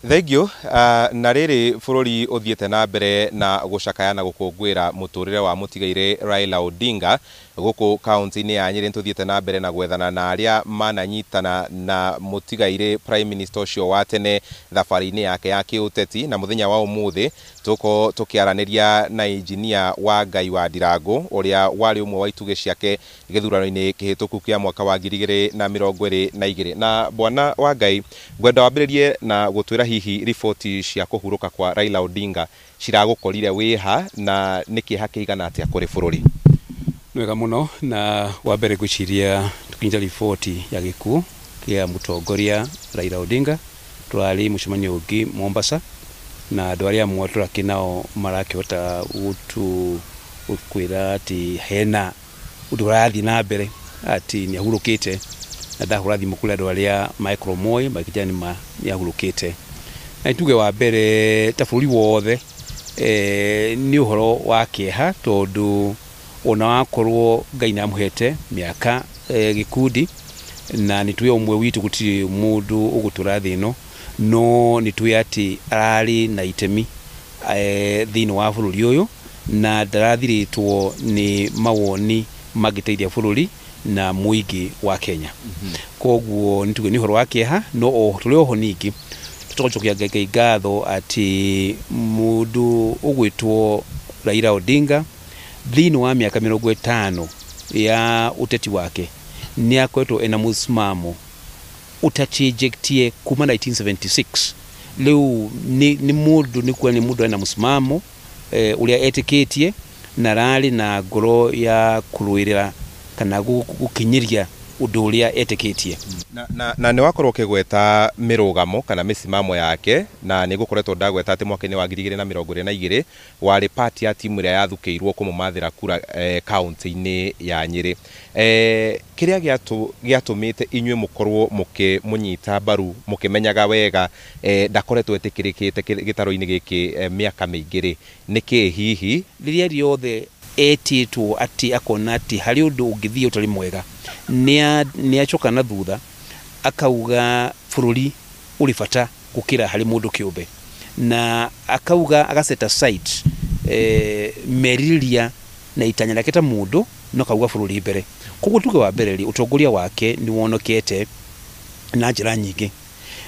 Thank you. Na rĩrĩ bũrũri ũthiĩte na mbere na gũcakaya na gũkũngũĩra mũtũrĩre wa mũtigairĩ Raila Odinga gũkũ kaunti-inĩ ya Nyĩrĩ, nĩtũthiĩte na mbere na gwethana na arĩa mananyitana na mũtigairĩ Prime Minister ũcio wa tene thabarĩ-inĩ yake ya kĩũteti. Na mũthenya wa ũmũthĩ tũkorwo tũkĩaranĩria na injinia wa Ngai wa Ndirango ũrĩa warĩ ũmwe wa itugĩ ciake gĩthurano-inĩ kĩhĩtũku kĩa mwaka wa 2022. Na bwana wa Ngai, ngwenda wambĩrĩrie na gũtwĩra hihi riboti cia kũhurũka kwa Raila Odinga ciragũkorire wĩha na nĩ kĩeha kĩigana atĩa kũrĩ bũrũri? Nĩ wega mũno. Na wa mbere ngwĩciria tũkinyĩte riboti ya gĩkuũ kĩa mũtongoria Raila Odinga, tũrarĩ mũcemanio ũngĩ Mombasa na andũ arĩa amwe tũrakĩ nao marakĩhota gũtwĩra atĩ hena ũndũ ũrathiĩ na mbere atĩ nĩ ahurũkĩte, na ndahũra thimũ kũrĩ andũ arĩa magĩkorwo moĩ magĩkĩnjĩra nĩma nĩ ahurũkĩte. Na nituge wa mbere ta bũrũri wothe nĩ ũhoro wa kĩeha, tondũ ona wakorwo Ngai nĩ amũhete mĩaka gĩkundi, na nĩ tuĩ ũmwe witũ gũtirĩ mũndũ ũgũtũra thĩ ĩno, no nĩ tuĩ atĩ ararĩ na itemi thĩinĩ wa bũrũri ũyũ na ndarathirĩtwo nĩ mawoni mangĩteithia bũrũri na mũingĩ wa Kenya. Koguo nĩ tuge nĩ ũhoro wa kĩeha, no o tũrĩ oho ningĩ tũgacokia Ngai ngatho atĩ mũndũ ũgwĩtwo Raila Odinga thĩinĩ wa mĩaka 50 ya ũteti wake nĩ akoretwo ena mũsimamo ũtachenjetie kuma 1976. Rĩu nĩ mũndũ nĩ kuona nĩ mũndũ ena mũsimamo ũrĩa etĩkĩtie na ararĩ na ngoro ya kũrũĩrĩra kana gũkinyĩria ũndũ ũrĩa etĩkĩtie. Na nĩ wakorwo ũkĩgweta mĩrũgamo kana mĩsimamo yake, na nĩ gũkoretwo ndagweta atĩ mwaka-inĩ wa 2022 warĩ part ya timu ĩrĩa yathukĩirwo kũmũmathĩra kura kaunti-inĩ ya Nyĩrĩ. Kĩrĩa gĩatũmĩte inyuĩ mũkorwo mũkĩmũnyita mbaru mũkĩmenyaga wega ndakoretwo etĩkĩrĩkĩte gĩtarũ-inĩ gĩkĩ mĩaka mĩingĩ rĩ, nĩkĩ hihi? Rĩrĩa rĩothe etĩtwo atĩ akona atĩ harĩ ũndũ ũngĩthiĩ ũtarĩ mwega, nĩ acoka na thutha akauga bũrũri ũrĩ bata gũkĩra harĩ mũndũ kĩũmbe, na akauga aga set aside merirĩria na itanya rĩake ta mũndũ, no kauga bũrũri mbere. Koguo tuge wa mbere rĩ, ũtongoria wake nĩ wonekete na njĩra nyingĩ,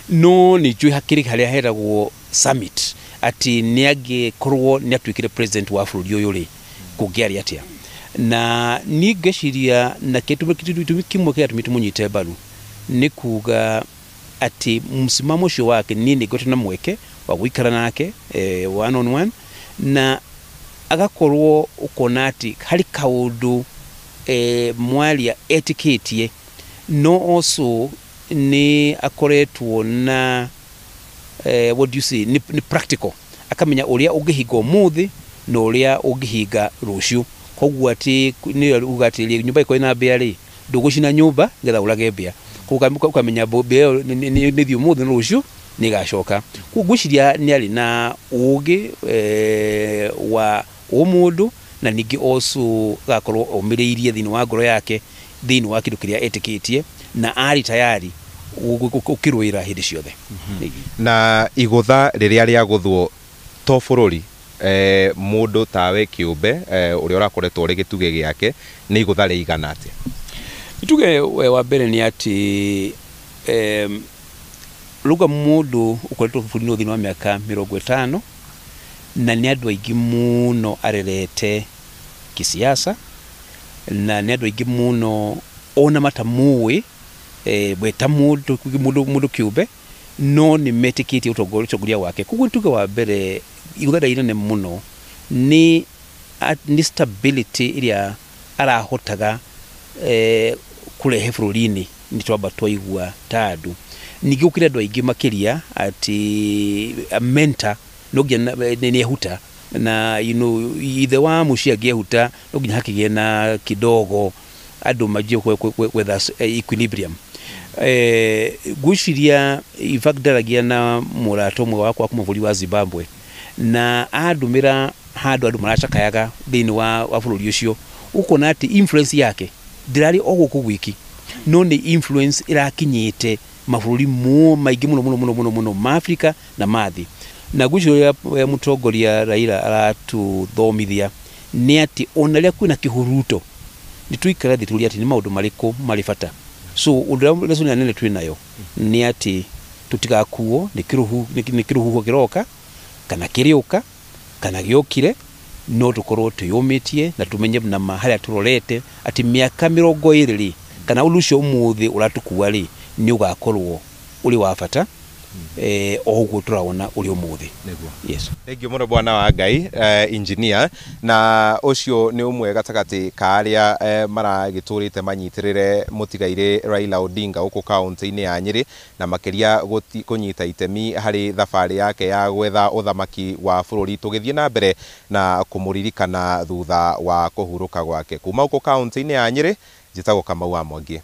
no nĩ njũĩ hakĩrĩ harĩa heragwo summit atĩ nĩ angĩkorwo nĩ atuĩkire president wa bũrũri ũyũ rĩ, kũngĩarĩ atĩa. Na niĩ ngeciria na gĩtũmi kĩmwe kĩratũmire tũmũnyite mbaru nĩ kuga atĩ msimamo ũcio wake, niĩ nĩ ngoretwo na mweke wa gũikara nake one on one, na agakorwo ũkona atĩ harĩ kaũndũ mwaria etĩkĩtie, no also nĩ akoretwo na what do you say, nĩ practical, akamenya ũrĩa ũngĩhinga ũmũthĩ na ũrĩa ũngĩhinga rũciũ. Koguo atĩ nĩ uga atĩ nyũmba ĩkorwo ĩna mbĩa rĩ, ndũgũcina nyũmba nĩgetha ũrage mbĩa, koguo ũkamenya mbĩa ĩyo nĩ thiĩ ũmũthĩ na rũciũ nĩ ĩgacoka. Koguo ngwĩciria nĩ arĩ na ũgĩ wa ũmũndũ, na ningĩ also agakorwo omĩrĩirie thĩinĩ wa ngoro yake thĩinĩ wa kĩndũ kĩrĩa etĩkĩtie, na arĩ tayari gũkĩrũĩra hĩndĩ ciothe. Na igũtha rĩrĩa rĩagũthwo to bũrũri, mũndũ tawe kĩũmbe ũrĩa ũrakoretwo ũrĩ gĩtugĩ gĩake, nĩ igũtha rĩigana atĩa? Tuge wa mbere nĩ atĩ rauga mũndũ ũkoretwo bũrũri-inĩ thĩinĩ wa mĩaka 50, na nĩ andũ aingĩ mũno arerete kisiasa, na nĩ andũ aingĩ mũno ona matamũĩ we ta mũndũ kĩũmbe, no nĩ metĩkĩtie ũtongoria wake. Koguo tuge wa mbere igũtha rĩrĩa inene mũno nĩ stability ĩrĩa arahotaga kũrehe bũrũri-inĩ, nĩ twamba twaigua ta andũ. Ningĩ gũkĩrĩ andũ aingĩ makĩria atĩ mentor no nginya nĩ ehuta, na you know, ithe wa mũciĩ angĩehuta no nginya hakĩgĩe na kidogo andũ manjie gwetha equilibrium. Ngwĩciria in fact ndaragia na mũrata ũmwe wakwa kuma bũrũri wa Zimbabwe, na andũmĩra handũ andũ maracakayaga thĩinĩ wa bũrũri ũcio, ũkona atĩ influence yake ndĩrarĩ o gũkũ gwiki, no nĩ influence ĩrakinyĩte Mabũrũri mo maingĩ mũno mũno mũno mũno mũno ma Afrika na ma thĩ. Na ngwĩciria ũrĩa mũtongoria Raila aratuthomithia nĩ atĩ ona rĩrĩa kwĩna kĩhuruto, nĩ tũikare thĩ tũrie atĩ nĩ maũndũ marĩkũ marĩ bata. So ũndũ ũrĩa lesson ĩrĩa nene twĩnayo nĩ atĩ tũtigakuo nĩ kĩrũhuho kĩroka kana kĩrĩũka kana gĩokire, no tũkorwo twĩyũmĩtie na tũmenye nama harĩa tũrorete atĩ mĩaka 20 rĩ, kana ũndũ ũcio ũmũthĩ ũratũkua rĩ, nĩ ũgakorwo ũrĩ wa bata o ũguo tũrawona ũrĩ ũmũthĩ. Yes. Thengiũ mũno bwana wa Ngai, engineer, na ũcio nĩ ũmwe gatagatĩ ka arĩa maragĩtũrĩte manyitĩrĩre mũtigairĩ Raila Odinga gũkũ kaũntĩ-inĩ ya Nyĩrĩ, na makĩria kũnyita itemi harĩ thabarĩ yake ya gwetha ũthamaki wa bũrũri, tũgĩthiĩ na mbere na kũmũririkana thutha wa kũhurũka gwake. Kuma gũkũ kaũntĩ-inĩ ya Nyĩrĩ, njĩtagwo Kamau wa Mwangi.